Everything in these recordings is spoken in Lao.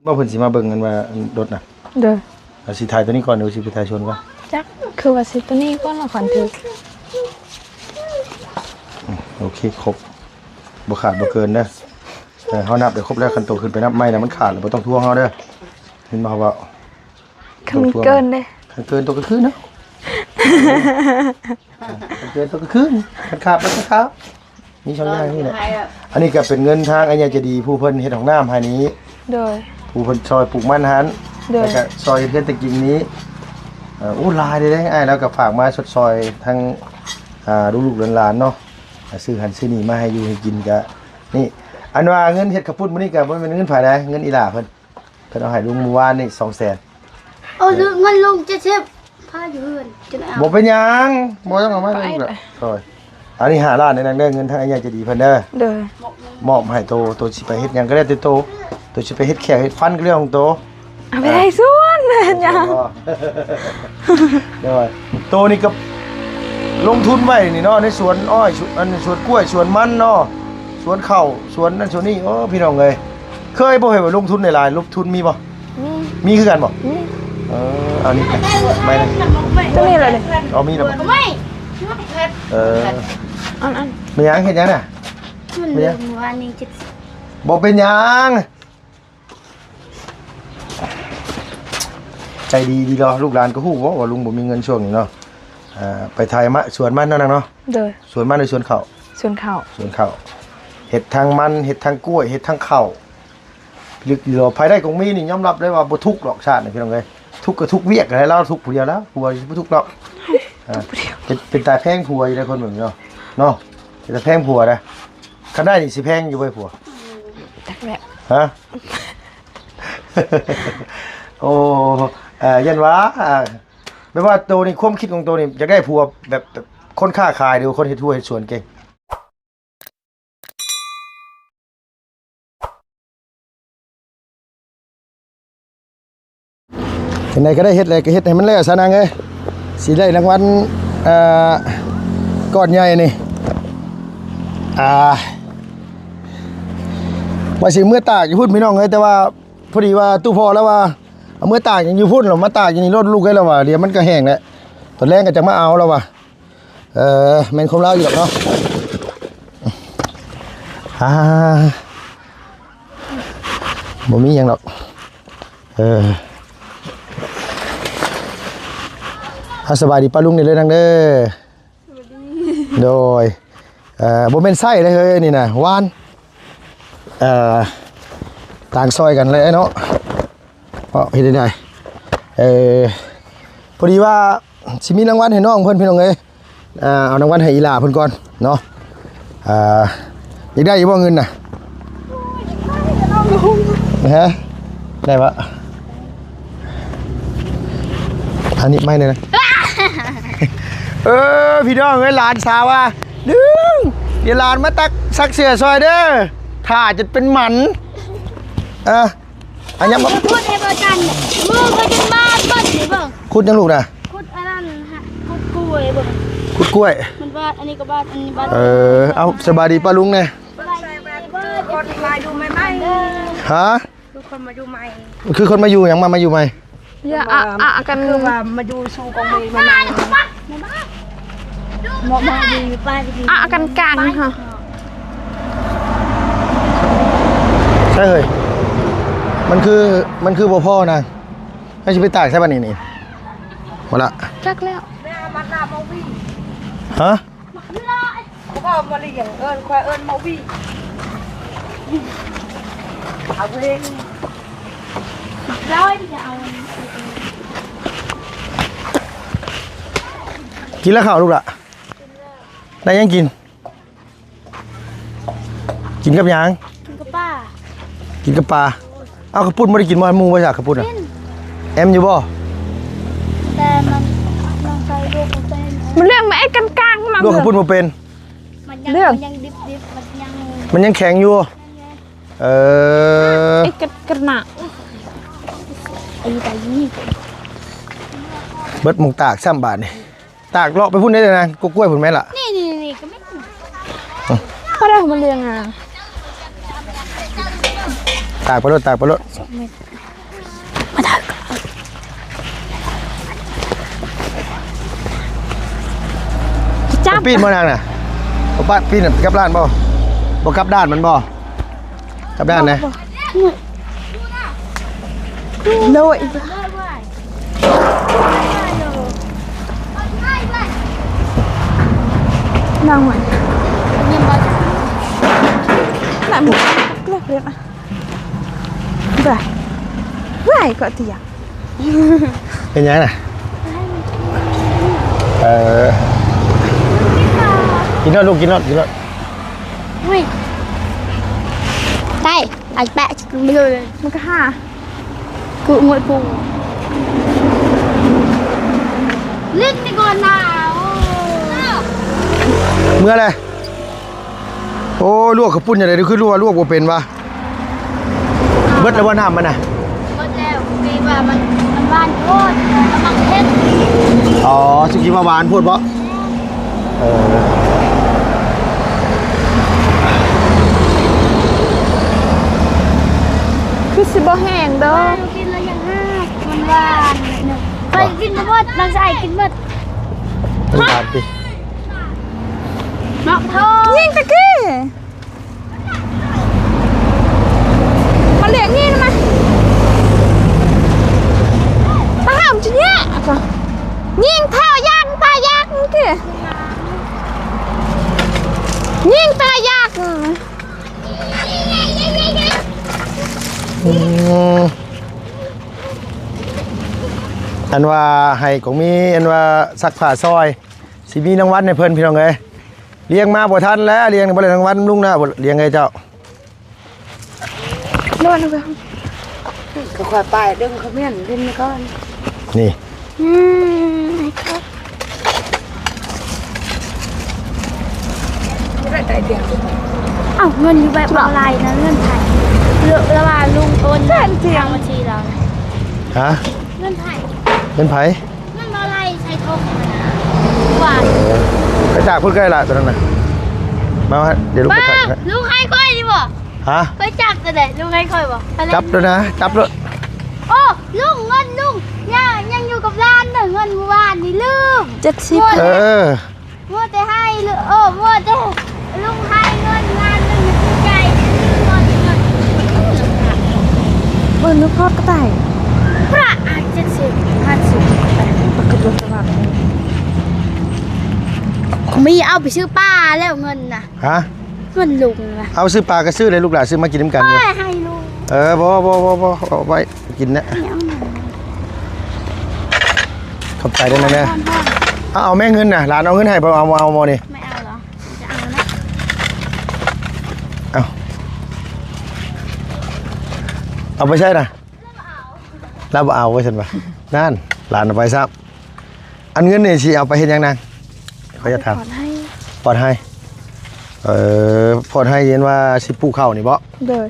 ບໍ່ ເພິ່ນຊິມາເບິ່ງກັນວ່າ ອັນ ລົດນະ. ໂດຍ. ເອົາ ຊິຖ່າຍໂຕນີ້ກ່ອນ ຫຼືຊິໄປຖ່າຍສວນກ່ອນ? ຈັກ ຄືວ່າຊິໂຕນີ້ກ່ອນລະ ຂວັນຖື. ອືມ ໂອເຄ ຄົບ ບໍ່ຂາດບໍ່ເກີນເດີ. ເອີ ເຮົານັບໄດ້ຄົບແລ້ວ ຄັນໂຕຂຶ້ນໄປນັບໃໝ່ນະ ມັນຂາດແລ້ວ ບໍ່ຕ້ອງທວງເຮົາເດີ. ເຫັນບໍ່ ເຮົາເວົ້າ ຄັນເກີນເດ້ ຄັນເກີນໂຕກະຄືນເນາະ. ເອີ ຄັນເກີນໂຕກະຄືນ ຄັນຂາດມັນກະຂາດ. ມີສອງຢ່າງນີ້ແຫຼະ. ອັນນີ້ກະເປັນເງິນທາງອາຍາໃຈດີ ຜູ້ເພິ່ນເຮັດຫ້ອງນ້ຳໃຫ້ນີ້. ໂດຍ. ຜູ້ເພິ່ນຊ່ອຍປູກມັນຫັ້ນ. ໂດຍ. ແລ້ວກະຊ່ອຍເຮັດເຮືອນຕະກິງນີ້. ເອີ ໂອ້ ຫຼາຍເດ້ ອ້າຍລາວກະຝາກມາຊົດຊ່ອຍທັງ ອ່າ ລູກໆຫຼານໆເນາະ. ຊື້ຫັ້ນຊື້ນີ້ມາໃຫ້ຢູ່ໃຫ້ກິນກະນີ້. ອັນວ່າເງິນເຮັດເຂົ້າປຸ້ນມື້ນີ້ກະບໍ່ແມ່ນເງິນໃຜໃດ ເງິນອີ່ຫຼ້າເພິ່ນ. ເພິ່ນເອົາໃຫ້ລຸງມື້ວານນີ້ສອງແສນ. ເອີ ເງິນລຸງເຈັດສິບ ພາຢູ່ເຮືອນ ບໍ່ເປັນຫຍັງ ບໍ່ຕ້ອງເອົາມາເລີຍ. ອັນນີ້ຫ້າລ້ານເດີ ເງິນທາງອາຍາໃຈດີເພິ່ນເດີ. ໂດຍ. ມອບໃຫ້ໂຕ ໂຕຊິໄປເຮັດຫຍັງກະແລ້ວແຕ່ໂຕ ໂຕຊິໄປເຮັດແຂ້ວເຮັດຟັນກະເລື່ອງຂອງໂຕ. ເອົາໄປໄດ້ສວນ ເຮັດຫຍັງ. ໂດຍ. ໂຕນີ້ກະລົງທຶນໄວ້ນີ້ເນາະ ໃນສວນອ້ອຍ ສວນ ອັນ ສວນກ້ວຍ ສວນມັນເນາະ ສວນເຂົ້າ ສວນນັ້ນສວນນີ້. ໂອ້ ພີ່ນ້ອງເອີຍ ເຄີຍບໍ່ເຫັນວ່າລົງທຶນຫຼາຍໆ ລົງທຶນມີບໍ່? ມີ ມີຄືກັນບໍ່? ມີ. ເອີ ອັນນີ້ໄປນະ ໂຕນີ້ລະນີ້. ອໍ ມີແລ້ວບໍ່? ເອີ ອັນ ອັນ ແມ່ນຫຍັງ ເຮັດຫຍັງນະ? ແມ່ນຫຍັງ? ບໍ່ເປັນຫຍັງ ໃຈດີດີເນາະ. ລູກຫຼານກະຮູ້ບໍ່ວ່າລຸງບໍ່ມີເງິນຊ່ວງນີ້ເນາະ. ອ່າ ໄປໄຖມາ ສວນມັນເນາະນາງເນາະ. ໂດຍ. ສວນມັນ ຫຼືສວນເຂົ້າ? ສວນເຂົ້າ. ສວນເຂົ້າ. ເຮັດທັງມັນ ເຮັດທັງກ້ວຍ ເຮັດທັງເຂົ້າ. ລຶກຢູ່ດອກ ໃຜໄດ້ກອງມີນີ້ຍອມຮັບເລີຍວ່າບໍ່ທຸກດອກຊາດນີ້ ພີ່ນ້ອງເອີຍ. ທຸກກະທຸກວຽກ ໃຫ້ລາວທຸກຜູ້ດຽວລະ ຜົວບໍ່ທຸກດອກ. ເປັນ ເປັນຕາແພງຜົວຢູ່ໃດ໋ ຄົນແບບນີ້ເນາະ ເນາະ. ເປັນຕາແພງຜົວໃດ໋. ຄັນໄດ້ນີ້ຊິແພງຢູ່ບໍ່ຜົວ? ຈັກແຫຼະ. ຮະ? ໂອ້ ເອີ ຢ້ານວ່າ ອ່າ ແບບວ່າໂຕນີ້ ຄວາມຄິດຂອງໂຕນີ້ ຢາກໄດ້ຜົວແບບ ແບບຄົນຄ້າຂາຍ ຫຼືວ່າຄົນເຮັດຮົ້ວເຮັດສວນເກັ່ງ? ຈັ່ງໃດກະໄດ້ເຮັດແຫຼະ ກະເຮັດໃຫ້ມັນແລ້ວຊະນາງເອີຍ. ຊິໄດ້ລາງວັນ ອ່າ ກ້ອນໃຫຍ່ນີ້ ອ່າ ວ່າຊິເມືອຕາກຢູ່ພຸ້ນ ພີ່ນ້ອງເອີຍ ແຕ່ວ່າ ພໍດີວ່າຕູ້ພໍ່ລາວວ່າ ເອົາເມືອຕາກຢູ່ພຸ້ນ ລະມາຕາກຢູ່ນີ້ໂລດລູກເອີຍ ລາວວ່າ ດຽວມັນກະແຫ້ງແຫຼະ ຕອນແລງກະຈະມາເອົາ ລາວວ່າ. ເອີ ແມ່ນຄວາມລາວຢູ່ດອກເນາະ. ອ່າ ບໍ່ມີຫຍັງດອກ. ເອີ ເອົາ ສະບາຍດີປ້າລຸງນີ້ເລີຍນາງເດີ. ໂດຍ. ເອີ ບໍ່ແມ່ນໃຊ້ເລີຍເຮີ້ຍ ອັນນີ້ນະ ຫວານ. ເອີ ຕ່າງຊ່ອຍກັນແຫຼະເນາະ. ເພາະເຮັດໄດ້ ເອີ ພໍດີວ່າຊິມີລາງວັນໃຫ້ນ້ອງເພິ່ນ ພີ່ນ້ອງເອີຍ. ເອົາລາງວັນໃຫ້ອີ່ຫຼ້າເພິ່ນກ່ອນເນາະ. ຢາກໄດ້ຢູ່ບໍ່ເງິນນະ? ຮະ? ໄດ້ບໍ່? ອັນນີ້ໄມ້ນີ້ນະ. ເອີ ພີ່ນ້ອງເອີຍ ຫຼານສາວວ່າ ດຶງ ດຽວຫຼານມາຕັກ ຊັກເສື້ອຊ່ອຍເດີ ຖ້າຈົນເປັນໝັນ. ເອີ ອັນຫຍັງບໍ່? ຂຸດໃຫ້ບໍ່ຈັນ ມືເຂົາຈົນບາດເບິດນີ້ເບິ່ງ. ຂຸດຫຍັງລູກນະ? ຂຸດອັນນັ້ນ ຂຸດກ້ວຍເບິ່ງ. ຂຸດກ້ວຍ ມັນບາດ ອັນນີ້ກະບາດ ອັນນີ້ບາດ. ເອີ ເອົາ ສະບາຍດີປ້າລຸງແນ່. ສະບາຍດີ ຄືຄົນມາຢູ່ໃໝ່ໆ. ຮະ? ຄືຄົນມາຢູ່ໃໝ່. ຄືຄົນມາຢູ່ຫຍັງ? ມາ ມາຢູ່ໃໝ່. ຢ່າ ອະ ອະ ກັນ ຄືວ່າມາຢູ່ສູ່ກອງເມຍໃໝ່ໆ. ມາ ມາຢູ່ ຢູ່ປ້າ ອະ ກັນກາງເຮົາ. ໃຊ່ເຮີ້ຍ ມັນຄື ມັນຄືບໍ່ພໍນະ. ໃຫ້ຊິໄປຕາກໃສ່ບາດນີ້ນີ້ ບໍ່ລະ ຈັກແລ້ວ. ຮະ? ເຂົາເວົ້າມາລ້ຽງ ເອີ້ນ ຂ້ອຍເອີ້ນມາວີ ເອົາເອງ ກິນແລ້ວເຂົ້າລູກລະ? ໄດ້ຫຍັງກິນ? ກິນກັບຫຍັງ? ກິນກັບປາ. ກິນກັບປາ. ເອົາ ເຂົ້າປຸ້ນບໍ່ໄດ້ກິນບໍ່? ໝູ່ບໍ່ຈັກເຂົ້າປຸ້ນນະ? ກິນ. ແອມຢູ່ບໍ່? ແຕ່ມັນ ນ້ອງໃສ່ລວກບໍ່ເປັນ. ມັນເລື່ອງມາໄອ້ກັນກາງ ລວກເຂົ້າປຸ້ນບໍ່ເປັນ. ມັນຍັງ ເລື່ອງ ມັນຍັງດິບໆ ມັນຍັງ ມັນຍັງແຂງຢູ່. ເອີ ໄອ້ກັນ ກັນນະ ໄອ້ໄປນີ້ ເບິດໝ່ອງຕາກຊ້ຳບາດນີ້. ຕາກເລາະໄປພຸ້ນໄດ້ເລີຍນະ ກົກກ້ວຍພຸ້ນແມ່ນລະ. ນີ້ໆໆ ກະແມ່ນ ພາເຮົາມາລ້ຽງອ່ະ. ຕາກໄປໂລດ ຕາກໄປໂລດ. ຈັບ ປີນບໍ່ນາງນະ? ບໍ່ປະ ປີນກັບດ້ານບໍ່? ບໍ່ກັບດ້ານມັນບໍ່? ກັບດ້ານນະ? ໂດຍ ນາງຫວາຍ ນາງຫວາຍ ໄປ ໄປ ກໍຕິຢາ ເປັນຫຍັງນະ? ເອີ ກິນໂລດລູກ ກິນໂລດ ກິນໂລດ ອຸ້ຍ ໄປ ໄປແປະ ມັນກໍຫາ ກູງວດກູ ຫຼິ້ນນີ້ກ່ອນນາ ເມື່ອແຫຼະ. ໂອ້ ລວກເຂົ້າປຸ້ນຈັ່ງໃດ ຄືລວກ ລວກບໍ່ເປັນວະ? ເບິດແລ້ວບໍ່ນ້ຳມັນນະ? ເບິດແລ້ວ ຄືວ່າມັນ ມັນຫວານໂພດ ມັນເຜັດ. ອໍ ສຸກິວ່າຫວານໂພດບໍ່? ເອີ ຄືຊິບໍ່ແຫ້ງດອກ ກິນແລ້ວຍັງຫາກ ມັນຫວານໜ້ອຍໜຶ່ງ ຂ້ອຍກິນບໍ່ໝົດ ນ້ອງຊາຍກິນໝົດ ມັນຫວານຕິ ເນາະ ຍິງຕະກີ້. ມາເລຍນີ້ມາ ມາຫ້າມຈິເນຍ ຍິງເທົ່າຍັງ ພາຍັງ ຍິງຕາຍັງ. ອືມ ອັນວ່າໃຫ້ກອງມີ ອັນວ່າຊັກຜ້າຊ່ອຍ ຊິມີລາງວັນໃຫ້ເພິ່ນ ພີ່ນ້ອງເອີຍ. ລ້ຽງມາບໍ່ທັນແລ້ວ ລ້ຽງບໍ່ໄດ້ລາງວັນນຳລຸງນະ ລ້ຽງໃຫ້ເຈົ້າ ນອນເບິ່ງ ກໍຄ່ອຍໄປ ດຶງຂະແມ່ນດິນກ່ອນ ນີ້ ອືມ ເອົ້າ ເງິນຢູ່ແບບອອນລາຍນະ ເງິນໃຜ ລະວ່າລຸງໂອນ ແສນຈຽງ ທາງບັນຊີລາວນະ ຮະ ເງິນໃຜ ເງິນໃຜ? ມັນບໍ່ໄລ່ໃສ່ຖົງນະ ຫວານ ເອີ ໄປຕາກພຸ້ນກໍໄດ້ລະ ຕົວນັ້ນນະ ມາ ມາ ດຽວລຸງໄປຕາກໃຫ້ ລຸງໃຫ້ຂ້ອຍນີ້ບໍ່? ຮະ? ຂ້ອຍຈັບຕົວໃດ ລຸງໃຫ້ຂ້ອຍບໍ່? ຈັບໂລດນະ ຈັບໂລດ. ໂອ້ ລຸງ ເງິນລຸງ ຍັງ ຍັງຢູ່ກັບຫຼານເດີ ເງິນມື້ວານນີ້ລືມ ເຈັດສິບ ເອີ ມົວແຕ່ໃຫ້ ໂອ້ ມົວແຕ່ລຸງໃຫ້ເງິນລ້ານໜຶ່ງໃຈ ເບິ່ງລູກທອດກະຕ່າຍ ພະ ເຈັດສິບ ຫ້າສິບ ປາກະຕົວສະຫວັດ ມີເອົາໄປຊື້ປາແລ້ວເງິນນະ ຮະ? ເງິນລຸງນະ ເອົາຊື້ປາກະຊື້ເລີຍ ລູກຫຼານຊື້ມາກິນນຳກັນຢູ່ ເອີ ບໍ່ ບໍ່ ບໍ່ ບໍ່ ເອົາໄວ້ກິນນະ ຂອບໃຈເດີນະແມ່ ເອົາ ເອົາແມ່ເງິນນະ ຫຼານເອົາເງິນໃຫ້ ບໍ່ເອົາ ບໍ່ເອົາບໍ່ນີ້ ໄມ່ເອົາເນາະ ເອົາ ເອົາໄປໃສນະ ລາວບໍ່ເອົາວ່າຊັ້ນວ່າ ນັ້ນ ຫຼານເອົາໄປຊ້ຳ ອັນເງິນນີ້ຊິເອົາໄປເຮັດຫຍັງນາງ ຂ້ອຍຢາກຖາມ ເອົາໄປຜ່ອນໄຮ່ ຜ່ອນໄຮ່ ເອີ ຜ່ອນໄຮ່ ເຫັນວ່າຊິປູກເຂົ້ານີ້ບໍ່? ໂດຍ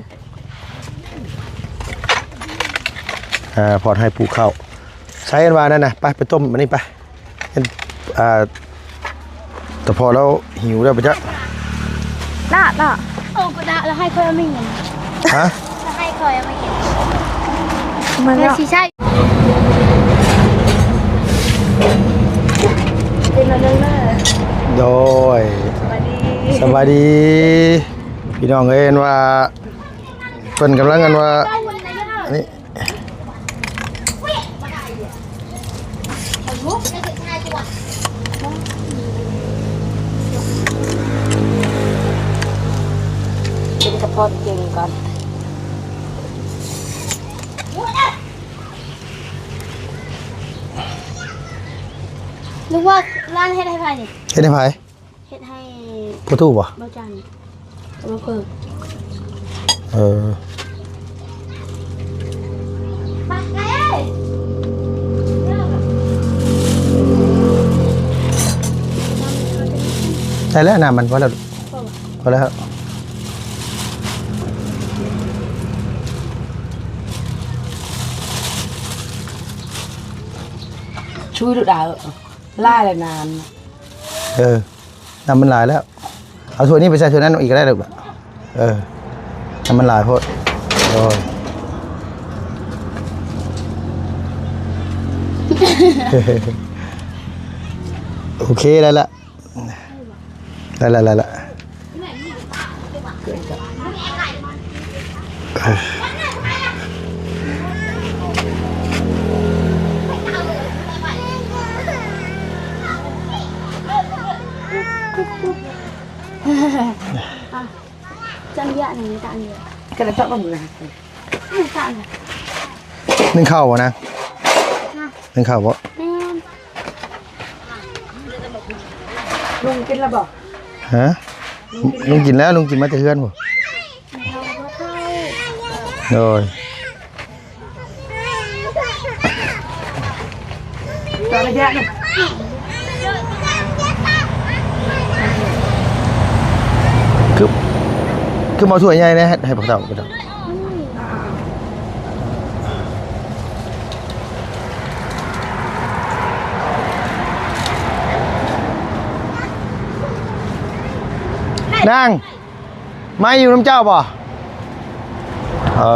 ອ່າ ຜ່ອນໄຮ່ປູກເຂົ້າ ໃຊ້ອັນວ່ານັ້ນນະ ໄປ ໄປຕົ້ມອັນນີ້ໄປ ເຫັນ ອ່າ ຕາພໍ່ລາວຫິວແລ້ວປະຈັກ ລະ ລະ ໂອ້ ກະດາ ລະໃຫ້ຂ້ອຍເອົາມາກິນ ຮະ ລະໃຫ້ຂ້ອຍເອົາມາກິນ ມັນ ແມ່ຊິໃຊ້ ກິນອັນນັ້ນເດີ ໂດຍ ສະບາຍດີ ສະບາຍດີ ພີ່ນ້ອງເອີຍ ເຫັນວ່າເພິ່ນກຳລັງ ອັນວ່າ ອັນນີ້ ກິນສະພອດເກັ່ງກ່ອນ ຫຼືວ່າຮ້ານເຮັດໃຫ້ໃຜນີ້? ເຮັດໃຫ້ໃຜ? ເຮັດໃຫ້ພໍ່ຕູ້ບໍ່? ບໍ່ຈັນ ບໍ່ເພີ່ມ ເອີ ໄດ້ແລ້ວ ນ້ຳມັນພໍແລ້ວ ພໍແລ້ວ ຊ່ວຍລູກດາວ ຫຼາຍແລ້ວນ້ຳ ເອີ. ນ້ຳມັນຫຼາຍແລ້ວ ເອົາຖ້ວຍນີ້ໄປໃສ່ຖ້ວຍນັ້ນອີກກໍໄດ້ລູກ ເອີ ນ້ຳມັນຫຼາຍໂພດ ໂອ້ຍ ໂອເຄ ໄດ້ລະ. ໄດ້ລະ ໄດ້ລະ. ໜຶ້ງເຂົ້າບໍ່ນາງ? ໜຶ້ງເຂົ້າບໍ່? ແມ່ນ. ລຸງກິນແລ້ວບໍ່? ຮະ? ລຸງກິນແລ້ວ ລຸງກິນມາແຕ່ເຮືອນພຸ້ນ. ໂດຍ. ຄື ຄືເອົາຖ້ວຍໃຫຍ່ແດ່ ໃຫ້ ໃຫ້ພວກເຖົ້າ ພວກເຖົ້າ. ນາງ ໄມ້ຢູ່ນຳເຈົ້າບໍ່? ເອີ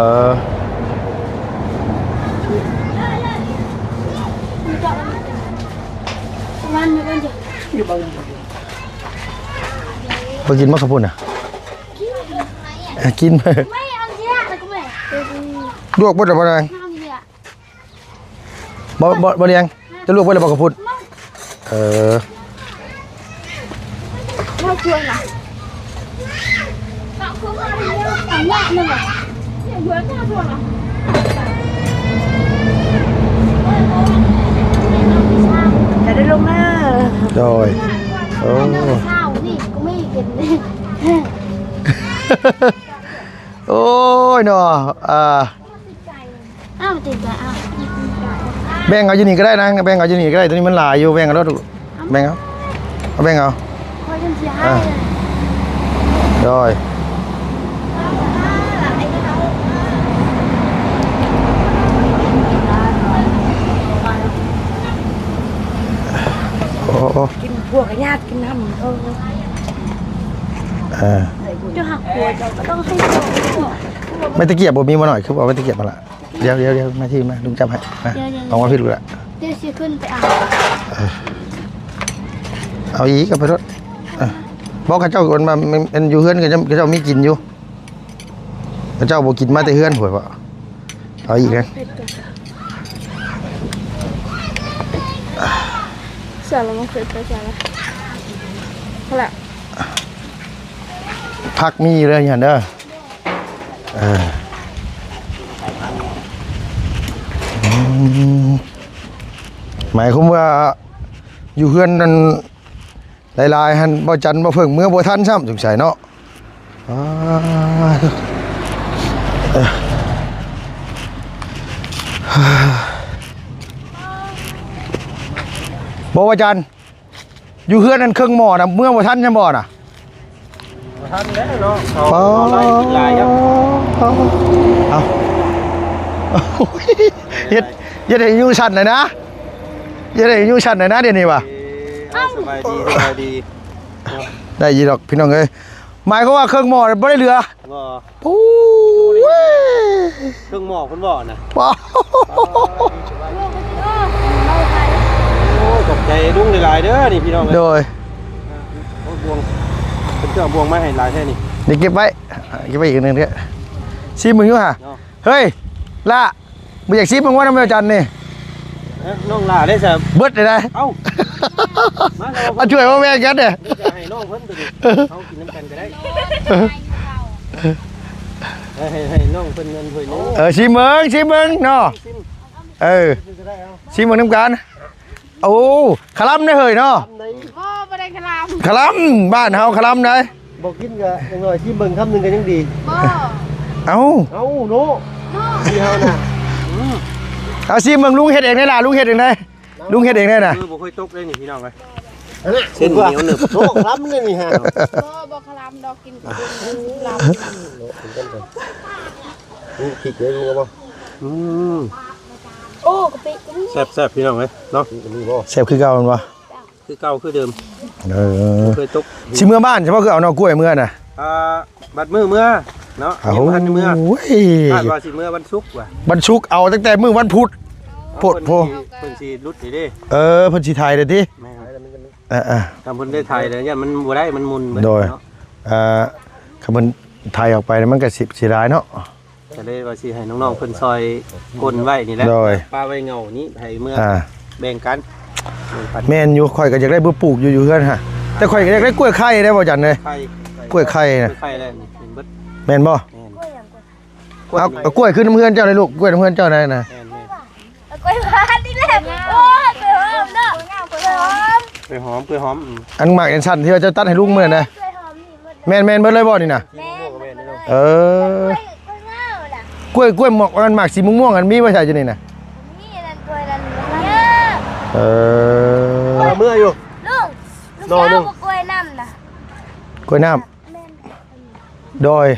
ບໍ່ກິນບໍ່ເຂົ້າປຸ້ນນະ? ກິນ ລວກເບິດແລ້ວບໍ່ນາງ? ບໍ່ ບໍ່ ບໍ່ລ້ຽງ ຈະລວກເບິດແລ້ວບໍ່ເຂົ້າປຸ້ນ? ເອີ ຈະໄດ້ລົງເດີ. ໂດຍ. ໂອ້ ໂອ້ຍເນາະ ອ່າ ອ້າວ ຕິດແລ້ວ ອ້າວ ແບ່ງເອົາຢູ່ນີ້ກໍໄດ້ນາງ ແບ່ງເອົາຢູ່ນີ້ກໍໄດ້ ຕົວນີ້ມັນຫຼາຍຢູ່ ແບ່ງເອົາໂລດ ເອົາ ແບ່ງເອົາ ເອົາແບ່ງເອົາ ຂ້ອຍຈັ່ງຊິໃຫ້ ອ່າ ເລີຍ ໂດຍ ໂອ້ ໂອ້ ໂອ້ ກິນ ພວກຍາດກິນນ້ຳ ເອີ ເອີ ເຈົ້າຮັກຜົວເຈົ້າກໍຕ້ອງໃຫ້ຜົວ ໄມ້ຕະກຽບບໍ່ມີບໍ່ນ້ອຍ ຄືບໍ່ເອົາໄມ້ຕະກຽບມາລະ? ດຽວ ດຽວ ດຽວ ມາທີ່ມາ ລຸງຈັບໃຫ້ ມາ ເອົາມາພີ້ລູກລະ ດຽວຊິຂຶ້ນໄປເອົາ ເອີ ເອົາອີກ ເອົາໄປໂລດ ເອີ ບອກເຂົາເຈົ້າກ່ອນວ່າ ແມ່ນ ແມ່ນຢູ່ເຮືອນ ເຂົາເຈົ້າ ເຂົາເຈົ້າມີກິນຢູ່ ເຂົາເຈົ້າບໍ່ກິນມາແຕ່ເຮືອນພຸ້ນບໍ ເອົາອີກນະ ໃສ່ລະ ມັນເຜັດໄປໃສ່ລະ ພໍລະ. ຜັກມີຢູ່ເດີ ຢູ່ຫັ້ນເດີ ເອີ ອືມ ໝາຍຄວາມວ່າຢູ່ເຮືອນນັ້ນຫຼາຍໆຫັ້ນ ບໍ່ຈັນບໍ່ເພິ່ງເມືອບໍ່ທັນຊ້ຳ ສົງໄສເນາະ ອາ ເອີ ບໍ່ວ່າຈັນ ຢູ່ເຮືອນນັ້ນເຄິ່ງໝໍ້ນະ ເມືອບໍ່ທັນຊັ້ນບໍ່ນະ? ບໍ່ທັນແລ້ວເນາະ ເຂົາ ເອົາ ເອົາໄລ່ກິນຫຼາຍຢູ່ ເອົາ ເຮັດ ເຮັດໃຫ້ອາຍຸສັ້ນເລີຍນະ ເຮັດໃຫ້ອາຍຸສັ້ນເລີຍນະ ດຽວນີ້ວ່າ ເອີ ສະບາຍດີ ສະບາຍດີ ໄດ້ຢູ່ດອກພີ່ນ້ອງເອີຍ ໝາຍຄວາມວ່າເຄິ່ງໝໍ້ບໍ່ໄດ້ເຫຼືອ ບໍ່ ໂອ້ຍ ເຄິ່ງໝໍ້ເພິ່ນບໍ່ນະ ບໍ່ ໂອ້ຍ ຂອບໃຈລຸງຫຼາຍໆເດີນີ້ພີ່ນ້ອງເອີຍ ໂດຍ ໂອ້ຍ ບ່ວງ ເພິ່ນເອົາບ່ວງມາໃຫ້ຫຼາຍແທ້ນີ້ ນີ້ເກັບໄວ້ ເກັບໄວ້ອີກໜຶ່ງເດີ ຊີມເບິ່ງຢູ່ຫາ ເນາະ ເຮີ້ຍ ລະ ບໍ່ຢາກຊີມເບິ່ງວ່ານຳແມ່ຈັນນີ້ ເອີ ນ້ອງຫຼ້າໄດ້ຊະ ເບິດເລີຍນະ ເອົ້າ ມາ ເອົາຖ້ວຍມາແບ່ງກັນເດີ ໃຫ້ນ້ອງເພິ່ນຕົວນີ້ ເຮົາກິນນຳກັນກໍໄດ້ ໃຫ້ ໃຫ້ນ້ອງເພິ່ນນັ້ນຖ້ວຍໜຶ່ງ ເອີ ຊີມເບິ່ງ ຊີມເບິ່ງເນາະ ຊີມ ເອີ ຊີມເບິ່ງນຳກັນ ໂອ້ ຄະລຳເດ້ເຮີ້ຍເນາະ ບໍ່ ບໍ່ໄດ້ຄະລຳ ຄະລຳ ບ້ານເຮົາຄະລຳໃດ ບໍ່ກິນກໍຢ່າງໜ້ອຍຊີມເບິ່ງຄຳໜຶ່ງກໍຍັງດີ ບໍ່ ເອົ້າ ເອົ້າ ເນາະ ເນາະ ທີ່ເຮົານະ ອືມ ເອົາຊີມເບິ່ງ ລຸງເຮັດເອງໄດ໋ລະ ລຸງເຮັດເອງໄດ໋ ລຸງເຮັດເອງໄດ້ນະ ມືບໍ່ຄ່ອຍຕົກເດ້ນີ້ພີ່ນ້ອງເອີຍ ເສັ້ນໜຽວໜຶບ ໂອ້ ຄຳເລີຍນີ້ຮະ ບໍ່ ບໍ່ຄະລຳດອກ ກິນກັບບຸນ ຄຳລຳ ອືມ ອືມ ໂອ້ ກະປິ ແຊບໆ ພີ່ນ້ອງເອີຍເນາະ ແຊບຄືເກົ່າແມ່ນບໍ່? ຄືເກົ່າຄືເດີມ ເອີ ບໍ່ເຄີຍຕົກ ຊິເມືອບ້ານ ສະເພາະຄືເອົາໜໍ່ກ້ວຍເມືອນະ ອ່າ ບັດມື້ເມືອເນາະ ຍັງບໍ່ທັນໄດ້ເມືອ ໂອ້ຍ ຄາດວ່າຊິເມືອວັນສຸກວ່າ ວັນສຸກ ເອົາຕັ້ງແຕ່ມື້ວັນພຸດ ໂພດໂພ ເພິ່ນຊິຫຼຸດນີ້ເດ້ ເອີ ເພິ່ນຊິຖ່າຍເດ້ຕິ ແມ່ນ ເອີໆ ຖ້າເພິ່ນໄດ້ໄຖແລ້ວ ຢ້ານມັນບໍ່ໄດ້ ມັນໝຸ່ນເບິດ ໂດຍ ເນາະ ເອີ ຄັນເພິ່ນໄຖອອກໄປ ມັນກໍເສຍ ເສຍດາຍເນາະ. ກໍເລີຍວ່າຊິໃຫ້ນ້ອງໆເພິ່ນຊ່ອຍກົ້ນໄວ້ນີ້ແຫຼະ ໂດຍ ປະໄວ້ເຫງົ້ານີ້ ໃຫ້ເມືອ ອ່າ ແບ່ງກັນ ແບ່ງກັນ. ແມ່ນຢູ່ ຂ້ອຍກໍຢາກໄດ້ເບື້ອງປູກຢູ່ ຢູ່ເຮືອນຫັ້ນ ແຕ່ຂ້ອຍກໍຢາກໄດ້ກ້ວຍໄຂ່ເດ້ ບໍ່ຈັນເດ້ ໄຂ່ ກ້ວຍໄຂ່ນະ ໄຂ່ແລ້ວນີ້ ເຫັນເບິດ ແມ່ນບໍ່? ແມ່ນ ກ້ວຍຫຍັງ? ກ້ວຍ ເອົາ ກ້ວຍຄືນຳເຮືອນເຈົ້າເດ້ລູກ ກ້ວຍນຳເຮືອນເຈົ້າໄດ້ນະ ແມ່ນໆ ເອົາກ້ວຍຫວານນີ້ແຫຼະ ໂອ້ຍ ກ້ວຍຫອມເນາະ ກ້ວຍຫອມ ກ້ວຍຫອມ ກ້ວຍຫອມ ອັນໝາກອັນສັນທີ່ວ່າເຈົ້າຕັດໃຫ້ລຸງມື້ນັ້ນນະ ກ້ວຍຫອມນີ້ ແມ່ນໆ ເບິດເລີຍບໍ່ນີ້ນະ? ແມ່ນ ເອີ ກ້ວຍ ກ້ວຍໝອກ ອັນໝາກສີມ່ວງໆ ອັນມີໄວ້ໃສຢູ່ນີ້ນະ? ມີອັນນັ້ນ ກ້ວຍນັ້ນ ເອີ ເອົາເມືອຢູ່ ລຸງ ລູກສາວ ໜໍ່ໜຶ່ງ ບໍ່ ກ້ວຍນ້ຳນະ ກ້ວຍນ້ຳ ແມ່ນ ໂດຍ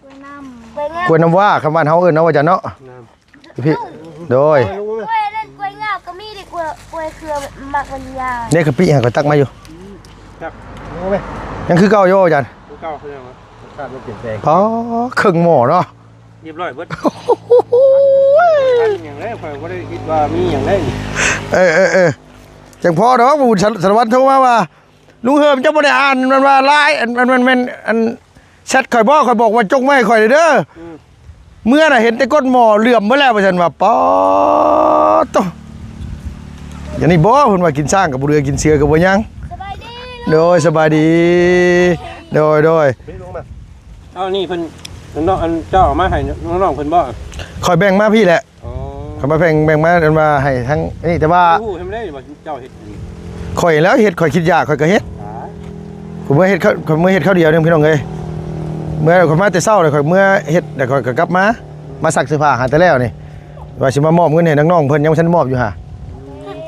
ກ້ວຍນ້ຳ ກ້ວຍນ້ຳ ກ້ວຍນ້ຳວ້າ ຄຳບ້ານເຮົາເອີ້ນເນາະ ວ່າຈັ່ງເນາະ ພີ່ ໂດຍ ກ້ວຍນັ້ນ ກ້ວຍງາວກໍມີເດ້ ກ້ວຍ ກ້ວຍເຄືອໝາກມັນຍາວ ເດ້ ກະປິຫາ ຂ້ອຍຕັກມາຢູ່ ຈັກ ຍັງຄືເກົ່າຢູ່ບໍ່ ອາຈານ? ຄືເກົ່າ ຄືເກົ່າ ລົດຊາດມັນປ່ຽນແປງ ອໍ ເຄິ່ງໝໍ້ເນາະ ຮຽບຮ້ອຍເບິດ ຫຍັງເດ້ ຂ້ອຍບໍ່ໄດ້ຄິດວ່າມີຫຍັງເດ້ ເອີໆໆ ຈັ່ງພໍດອກ ສາລະວັນໂທມາວ່າ ລຸງເຮີມ ເຈົ້າບໍ່ໄດ້ອ່ານ ມັນວ່າ LINE ອັນ ອັນ ມັນແມ່ນ ອັນ ແຊັດຂ້ອຍບໍ່ ຂ້ອຍບອກວ່າ ຈົ່ງມາໃຫ້ຂ້ອຍເດີ ອືມ ເມື່ອນະເຫັນແຕ່ກົ້ນໝໍ້ເຫຼື້ອມເບິດແລ້ວ ວ່າຊັ້ນວ່າ ປາດໂທ້ ຢ່າງນີ້ບໍ່ ເພິ່ນວ່າ ກິນຊ້າງກໍບໍ່ເຫຼືອ ກິນເສືອກໍບໍ່ຍັງ ສະບາຍດີ ໂດຍ ສະບາຍດີ ໂດຍ ໂດຍ ເອົານີ້ເພິ່ນ ເພິ່ນເນາະ ອັນເຈົ້າເອົາມາໃຫ້ນ້ອງໆເພິ່ນບໍ່? ຂ້ອຍແບ່ງມາພີ້ແຫຼະ ອໍ ເຂົາມາແບ່ງ ແບ່ງມາ ອັນວ່າໃຫ້ທັງນີ້ ແຕ່ວ່າ ຮູ້ທຳໄດ້ວ່າເຈົ້າເຮັດ ຂ້ອຍແລ້ວເຮັດ ຂ້ອຍຄິດຢາກ ຂ້ອຍກໍເຮັດ ຂ້ອຍເມືອເຮັດ ຂ້ອຍເມືອເຮັດຄາວດຽວໜຶ່ງ ພີ່ນ້ອງເອີຍ ເມືອ ຂ້ອຍມາແຕ່ເຊົ້າເລີຍ ຂ້ອຍເມືອເຮັດ ແລ້ວຂ້ອຍກໍກັບມາ ມາຊັກເສື້ອຜ້າຫາແຕ່ແລ້ວນີ້ ວ່າຊິມາມອບເງິນໃຫ້ນ້ອງໆເພິ່ນ ຍັງບໍ່ທັນມອບຢູ່ຫາ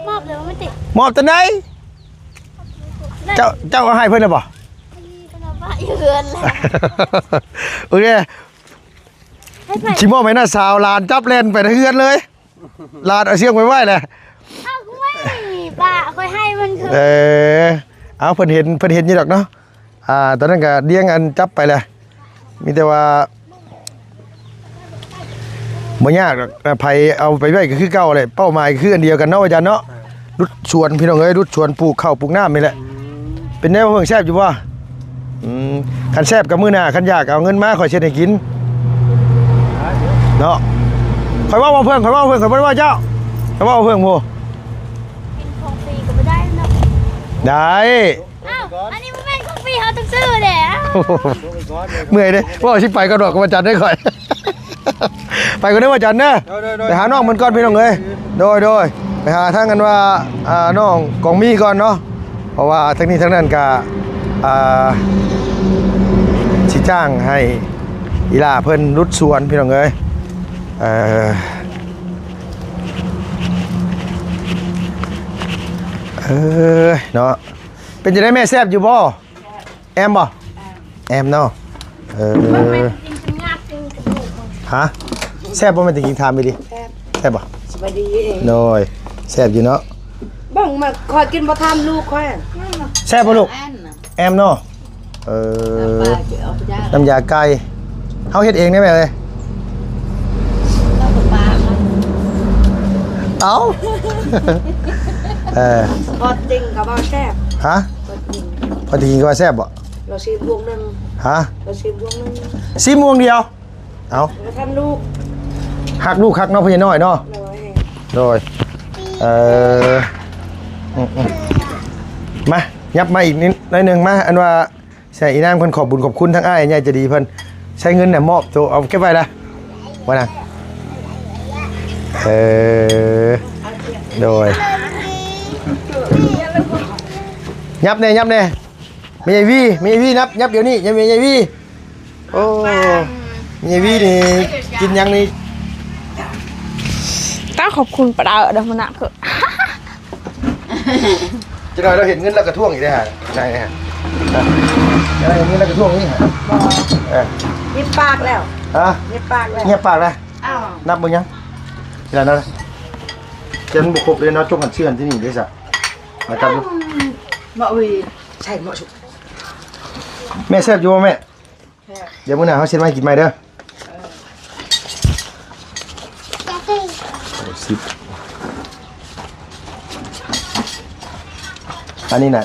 ມອບແລ້ວບໍ່ຕິ ມອບຕອນໃດ? ເຈົ້າ ເຈົ້າເອົາໃຫ້ເພິ່ນແລ້ວບໍ່? ເພິ່ນເອົາປະຢູ່ເຮືອນແລ້ວ ໂອເຄ ໃຫ້ໃຜ? ຊິມອບໃຫ້ນ້າສາວ ຫຼານຈັບແລ່ນໄປໃນເຮືອນເລີຍ ຫຼານເອົາເຊືອກໄປໄວ້ແຫຼະ ເອົາໄວ້ ປ້າ ຂ້ອຍໃຫ້ມັນຄື ເອີ ເອົາ ເພິ່ນເຫັນ ເພິ່ນເຫັນຢູ່ດອກເນາະ ອ່າ ຕອນນັ້ນກໍລຽງອັນຈັບໄປແຫຼະ ມີແຕ່ວ່າ ບໍ່ຍາກດອກ ໃຜເອົາໄປໄວ້ກໍຄືເກົ່າແຫຼະ ເປົ້າໝາຍຄືອັນດຽວກັນເນາະ ອາຈານເນາະ ເອີ ຫຼຸດສວນ ພີ່ນ້ອງເອີຍ ຫຼຸດສວນ ປູກເຂົ້າ ປູກນ້ຳນີ້ແຫຼະ ອືມ ເປັນແນວເພິ່ງ ແຊບຢູ່ບໍ່? ອືມ ຄັນແຊບກໍມື້ໜ້າ ຄັນຢາກກໍເອົາເງິນມາ ຂ້ອຍເຮັດໃຫ້ກິນເນາະ ຂ້ອຍເວົ້າ ເວົ້າເພິ່ງ ຂ້ອຍເວົ້າເພິ່ງ ຂ້ອຍບໍ່ໄດ້ວ່າເຈົ້າ ຂ້ອຍເວົ້າເພິ່ງ ໂອ້ ກິນຂອງຟຣີກໍບໍ່ໄດ້ເນາະ ໄດ້ ອ້າວ ອັນນີ້ມັນແມ່ນຂອງຟຣີ ເຮົາຕ້ອງຊື້ເດ້ ອ້າວ ເມື່ອຍເດ້ ເວົ້າຊິໄປກໍດອກ ກໍວ່າຈັນໄດ້ຂ້ອຍ ໄປກ່ອນເດີວ່າຈັນເດີ ໂດຍໆໆ ໄປຫານ້ອງເພິ່ນກ່ອນພີ່ນ້ອງເອີຍ ໂດຍໆ ໄປຫາທາງອັນວ່າ ອ່າ ນ້ອງກອງມີກ່ອນເນາະ ເພາະວ່າທັງນີ້ທັງນັ້ນກະ ອ່າ ຊິຈ້າງໃຫ້ອີ່ຫຼ້າເພິ່ນຫຼຸດສວນພີ່ນ້ອງເອີຍ ເອີ ເອີຍ ເນາະ ເປັນຈັ່ງໃດແມ່ ແຊບຢູ່ບໍ່? ແອມບໍ່? ແອມເນາະ ເອີ ຮະ ແຊບບໍ່ແມ່ນ ຕິງ ຖາມອີ່ຫຼີ ແຊບ ແຊບບໍ່? ສະບາຍດີ ໂດຍ ແຊບຢູ່ເນາະ ເບິ່ງມາ ຂ້ອຍກິນບໍ່ທັນລູກຂ້ອຍ ແຊບບໍ່ລູກ? ແອມເນາະ ເອີ ນ້ຳຢາໄກ່ ເຮົາເຮັດເອງໄດ້ແມ່ເອີຍ ເອົ້າ ເອີ ຕົວຈິງກໍບໍ່ແຊບ ຮະ ຕົວຈິງ ຕົວຈິງກໍວ່າແຊບບໍ່? ລາວຊີມບ່ວງໜຶ່ງ ຮະ ລາວຊີມບ່ວງໜຶ່ງ ຊີມບ່ວງດຽວ ເອົ້າ ບໍ່ທັນລູກ ຮັກລູກຄັກເນາະ ພໍ່ໃຫຍ່ນ້ອຍເນາະ ໂດຍ ໂດຍ ເອີ ອືມໆ ມາ ຫຍັບມາອີກນິດໜ້ອຍໜຶ່ງ ມາ ອັນວ່າ ໃສ່ອີນາງເພິ່ນຂອບບຸນຂອບຄຸນທາງອ້າຍໃຫຍ່ໃຈດີເພິ່ນ ໃຊ້ເງິນນະມອບໂຕ ເອົາເກັບໄວ້ລະ ວ່ານະ ເອີ ໂດຍ ຫຍັບແດ່ ຫຍັບແດ່ ແມ່ໃຫຍ່ວີ ແມ່ໃຫຍ່ວີ ຫຍັບ ຫຍັບດຽວນີ້ ແມ່ໃຫຍ່ວີ ໂອ້ ແມ່ໃຫຍ່ວີນີ້ ກິນຫຍັງນີ້ ຕ້ອງຂອບຄຸນປາດາວເດີ ມັນໜັກເກີນ. ຈັກໜ່ອຍລາວເຫັນເງິນລາວກະທວງອີກເດ້ຫາ ນາຍເດ້ຫາ ຈັກໜ່ອຍເຫັນເງິນລາວກະທວງອີກຫາ ບໍ່ ເອີ ຫຍິບປາກແລ້ວ ຮະ ຫຍິບປາກແລ້ວ ຫຍັບປາກລະ ອ້າວ ນັບເບິ່ງຍັງ ນີ້ລະເນາະ ຈະບໍ່ຄົບເດ້ເນາະ ຈົກກັນເຊື່ອນທີ່ນີ້ເດ້ຊະ ມາກັບດູ ເມາະວີ ໃສ່ເມາະສຸ ແມ່ແຊບຢູ່ບໍ່ແມ່? ດຽວມື້ໜ້າເຮົາເຮັດມາໃຫ້ກິນໃໝ່ເດີ ເອີ ສິບ ອັນນີ້ນະ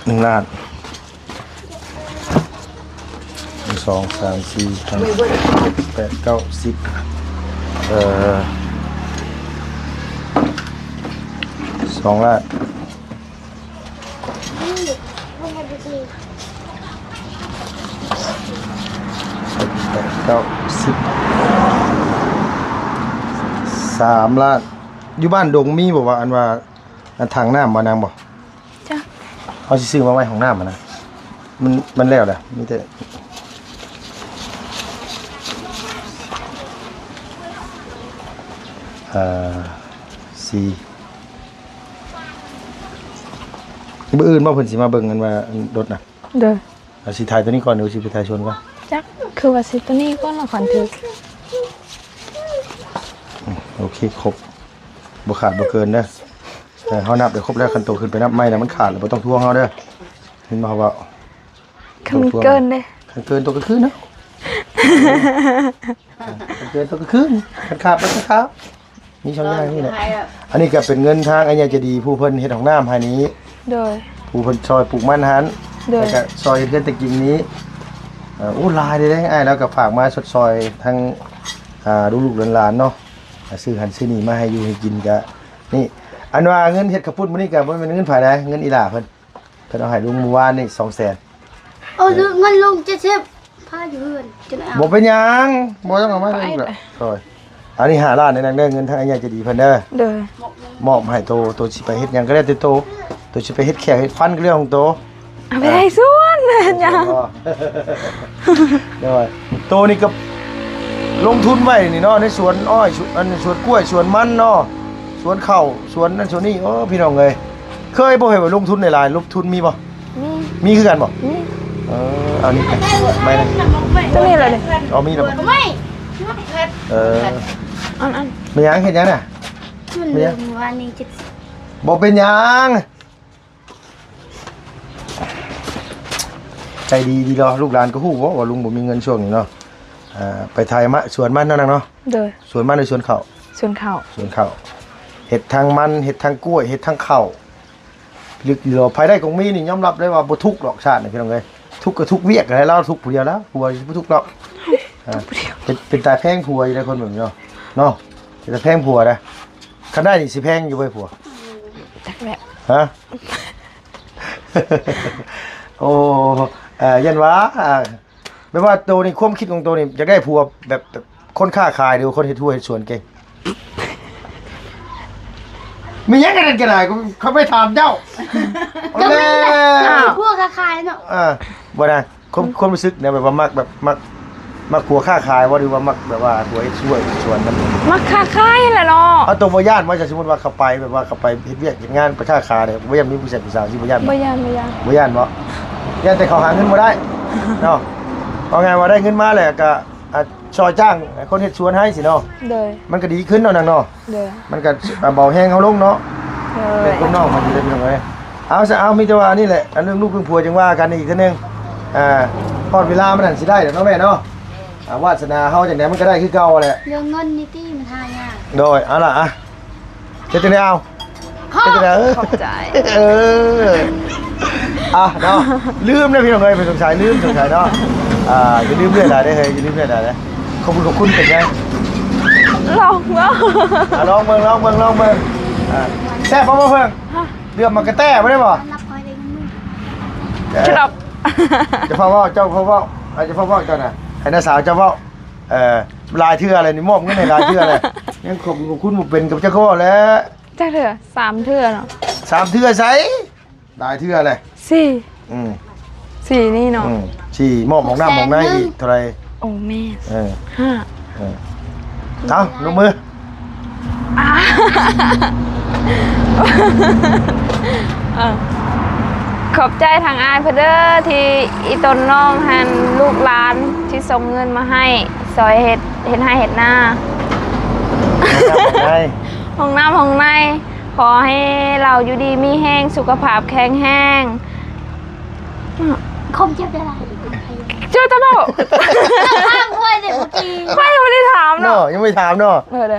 ໜຶ່ງລ້ານ ໜຶ່ງ ສອງ ສາມ ສີ່ ຫ້າ ແປດ ເກົ້າ ສິບ ເອີ ສອງລ້ານ ແປດ ເກົ້າ ສິບ ສາມລ້ານ. ຢູ່ບ້ານດົງມີບໍ່ວ່າ ອັນວ່າ ອັນຖັງນ້ຳບໍ່ນາງບໍ່? ຈ້ະ ເຮົາຊິຊື້ມາໄວ້ຫ້ອງນ້ຳຫັ້ນນະ ມັນ ມັນແລ້ວແຫຼະ ມີແຕ່ ເອີ ສີ່ ມື້ອື່ນບໍ່ເພິ່ນຊິມາເບິ່ງ ອັນວ່າ ອັນລົດນະ? ໂດຍ ເຮົາຊິຖ່າຍໂຕນີ້ກ່ອນ ຫຼືຊິໄປຖ່າຍສວນກ່ອນ? ຈັກ ຄືວ່າຊິໂຕນີ້ກ່ອນລະ ຄັນຖືກ. ອືມ ໂອເຄ ຄົບ ບໍ່ຂາດບໍ່ເກີນເດີ. ເອີ ເຮົານັບໄດ້ຄົບແລ້ວ ຄັນໂຕຂຶ້ນໄປນັບໃໝ່ນະ ມັນຂາດແລ້ວບໍ່ຕ້ອງທວງເຮົາເດີ. ເຫັນບໍ່ ເຮົາເວົ້າ ຄັນມັນເກີນເດ້ ຄັນເກີນໂຕກະຄືນເນາະ ຄັນເກີນໂຕກະຄືນ ຄັນຂາດໂຕກະຂາດ ມີສອງຢ່າງນີ້ແຫຼະ. ອັນນີ້ກະເປັນເງິນທາງອາຍາໃຈດີ ຜູ້ເພິ່ນເຮັດຫ້ອງນ້ຳໃຫ້ນີ້ ໂດຍ ຜູ້ເພິ່ນຊ່ອຍປູກມັນຫັ້ນ ໂດຍ ແລ້ວກະຊ່ອຍເຮັດເຮືອນຕະກິງນີ້. ເອີ ໂອ້ ຫຼາຍເດ້ ອ້າຍລາວກະຝາກມາຊົດຊ່ອຍທັງ ອ່າ ລູກໆຫຼານໆເນາະ ຊື້ຫັ້ນຊື້ນີ້ມາໃຫ້ຢູ່ໃຫ້ກິນກະ ນີ້ ອັນວ່າເງິນເຮັດເຂົ້າປຸ້ນມື້ນີ້ກະບໍ່ແມ່ນເງິນໃຜໃດ ເງິນອີ່ຫຼ້າເພິ່ນ ເພິ່ນເອົາໃຫ້ລຸງມື້ວານນີ້ສອງແສນ. ເອົາເງິນລຸງເຈັດສິບ ພາຢູ່ເຮືອນຈົນເອົາ. ບໍ່ເປັນຫຍັງ ບໍ່ຕ້ອງເອົາມາໃຫ້ລຸງດອກ. ໂດຍ ອັນນີ້ຫ້າລ້ານເດີນາງເດີ ເງິນທາງອາຍາໃຈດີເພິ່ນເດີ. ໂດຍ ມອບໃຫ້ໂຕ ໂຕຊິໄປເຮັດຫຍັງກະແລ້ວແຕ່ໂຕ ໂຕຊິໄປເຮັດແຂ້ງເຮັດຟັນກະເລື່ອງຂອງໂຕ. ເອົາໄປໄດ້ສວນ ເອີ ໂດຍ ໂຕນີ້ກະລົງທຶນໄວ້ນີ້ເນາະ ໃນສວນອ້ອຍ ສວນ ອັນ ສວນກ້ວຍ ສວນມັນເນາະ ສວນເຂົ້າ ສວນນັ້ນສວນນີ້. ໂອ້ ພີ່ນ້ອງເອີຍ ເຄີຍບໍ່ເຄີຍວ່າລົງທຶນຫຼາຍໆ ລົງທຶນມີບໍ່? ມີ ມີຄືກັນບໍ່? ມີ ເອີ ເອົານີ້ໄປ ໄປນະ ໂຕນີ້ລະນີ້. ອໍ ມີແລ້ວບໍ່? ເອີ ອັນ ອັນ ແມ່ນຫຍັງ ເຮັດຫຍັງນະ? ແມ່ນຫຍັງ? ບໍ່ເປັນຫຍັງ ໃຈດີ ດີເນາະ ລູກຫຼານກະຮູ້ບໍ່ວ່າລຸງບໍ່ມີເງິນຊ່ວງນີ້ເນາະ. ເອີ ໄປໄຖມາສວນມັນເນາະນາງເນາະ. ໂດຍ ສວນມັນ ຫຼືສວນເຂົ້າ? ສວນເຂົ້າ ສວນເຂົ້າ ເຮັດທັງມັນ ເຮັດທັງກ້ວຍ ເຮັດທັງເຂົ້າ. ລຶກດີເນາະ ໃຜໄດ້ກອງມີນີ້ຍອມຮັບໄດ້ວ່າບໍ່ທຸກດອກຊາດນີ້ ພີ່ນ້ອງເອີຍ. ທຸກກະທຸກວຽກ ລາວທຸກຜູ້ດຽວລະ ຜົວຊິບໍ່ທຸກດອກ. ເປັນ ເປັນຕາແພງຜົວຢູ່ໃດ໋ ຄົນແບບນີ້ເນາະ ເນາະ ເປັນຕາແພງຜົວໃດ໋. ຄັນໄດ້ນີ້ຊິແພງຢູ່ບໍ່ຜົວ? ຈັກແຫຼະ ຮະ? ໂອ້ ເອີ ຢ້ານວ່າ ແບບວ່າໂຕນີ້ ຄວາມຄິດຂອງໂຕນີ້ ຢາກໄດ້ຜົວແບບ ແບບຄົນຄ້າຂາຍ ຫຼືວ່າຄົນເຮັດຮົ້ວເຮັດສວນເກັ່ງ? ມີຫຍັງອັນນັ້ນກະໄດ້ ເຂົາໄປຖາມເຈົ້າ. ກະມີແຫຼະ ຜົວຄ້າຂາຍເນາະ. ເອີ ບໍ່ນະ ຄວາມ ຄວາມຮູ້ສຶກນະ ແບບວ່າມັກ ແບບມັກ ມັກຜົວຄ້າຂາຍບໍ່ ຫຼືວ່າມັກແບບວ່າຜົວເຮັດສວນ ເຮັດສວນນຳ? ມັກຄ້າຂາຍຫັ້ນແຫຼະເນາະ. ເອົາ ໂຕບໍ່ຢ້ານບໍ່ ສະສົມມຸດວ່າເຂົາໄປ ແບບວ່າເຂົາໄປເຮັດວຽກເຮັດງານ ໄປຄ້າຂາຍ ບໍ່ຢ້ານມີຜູ້ຊາຍຜູ້ສາວ ຊິບໍ່ຢ້ານບໍ່? ບໍ່ຢ້ານ ບໍ່ຢ້ານ ບໍ່ຢ້ານບໍ່? ຢ້ານແຕ່ເຂົາຫາເງິນບໍ່ໄດ້ເນາະ. ເອົາງ່າຍວ່າໄດ້ເງິນມາແລ້ວກະ ອ່າ ຊ່ອຍຈ້າງໃຫ້ຄົນເຮັດສວນໃຫ້ຊີ້ເນາະ. ໂດຍ ມັນກະດີຂຶ້ນເນາະນາງເນາະ. ໂດຍ ມັນກະ ອ່າ ເບົາແຮງເຮົາລົງເນາະ. ໂດຍ ເປັນຄົນນອກມາຢູ່ເດ້ພີ່ນ້ອງເອີຍ. ເອົາຊະ ເອົາ ມີແຕ່ວ່ານີ້ແຫຼະ ອັນເລື່ອງລູກເລື່ອງຜົວຈັ່ງວ່າກັນອີກເທື່ອໜຶ່ງ. ອ່າ ຮອດເວລາມັນຫັ້ນຊິໄດ້ແລ້ວເນາະແມ່ເນາະ. ອ່າ ວາດສະໜາເຮົາຈັ່ງໃດມັນກະໄດ້ຄືເກົ່າແຫຼະ. ເລື່ອງເງິນນີ້ຕິມັນຫາຍາກ. ໂດຍ ເອົາລະ ອ່ະ ເຮັດຈັ່ງໃດເອົາ? ຂອບ ເຮັດຈັ່ງໃດ? ຂອບໃຈ. ເອີ ອ່ະເນາະ ລືມເດ້ພີ່ນ້ອງເອີຍ ເພິ່ນສົງໄສ ລືມ ສົງໄສເນາະ. ອ່າ ຢ່າລືມເລື່ອຍຫຼາຍເດ້ເຮີ້ຍ ຢ່າລືມເລື່ອຍຫຼາຍເດ້. ຂອບຄຸນ ຂອບຄຸນ ເປັນຫຍັງ? ລອງເບິ່ງ ອ່ະ ລອງເບິ່ງ ລອງເບິ່ງ ລອງເບິ່ງ. ອ່າ ແຊບບໍ່ ບໍ່ເພິ່ງ? ຮະ? ເດືອມໝາກກະແຕບໍ່ໄດ້ບໍ່? ເອີ ເຈົ້າເວົ້າ ເຈົ້າເຝົ້າເວົ້າ ເຈົ້າເຝົ້າເວົ້າ ເຈົ້ານະ ໃຫ້ນ້າສາວເຈົ້າເວົ້າ. ເອີ ຫຼາຍເທື່ອແລ້ວນີ້ ມອບເງິນໃຫ້ຫຼາຍເທື່ອແລ້ວ ຍັງຂອບບຸນຂອບຄຸນບໍ່ເປັນ ກະເຈົ້າຄືເວົ້າແຫຼະ. ຈັກເທື່ອ? ສາມເທື່ອເນາະ. ສາມເທື່ອໃສ? ຫຼາຍເທື່ອແຫຼະ. ສີ່ ອືມ ສີ່ນີ້ເນາະ. ອືມ ສີ່ ມອບໝອກນ້ຳໝອກໃນອີກເທົ່າໃດ? ໂອ້ແມ່ນ ເອີ ຫ້າ ເອີ ເອົາ ລົງມື. ເອີ ຂອບໃຈທາງອ້າຍເພິ່ນເດີ ທີ່ອີ່ຕົນນ້ອງຫັ້ນ ລູກຫຼານທີ່ສົ່ງເງິນມາໃຫ້ ຊ່ອຍເຮັດ ເຮັດໄຮ່ເຮັດນາ ຫ້ອງນ້ຳຫ້ອງໃນ ຫ້ອງນ້ຳຫ້ອງໃນ. ຂໍໃຫ້ລາວຢູ່ດີມີແຮງ ສຸຂະພາບແຂງແຮງ. ຄົມເຈັບໄດ້ຫຼາຍ ເຈົ້າຕະເບົາ ຖາມຂ້ອຍເດ້ມື້ກີ້ ຂ້ອຍຍັງບໍ່ໄດ້ຖາມເນາະ ເນາະ ຍັງບໍ່ໄດ້ຖາມເນາະ. ເອີ ເດີ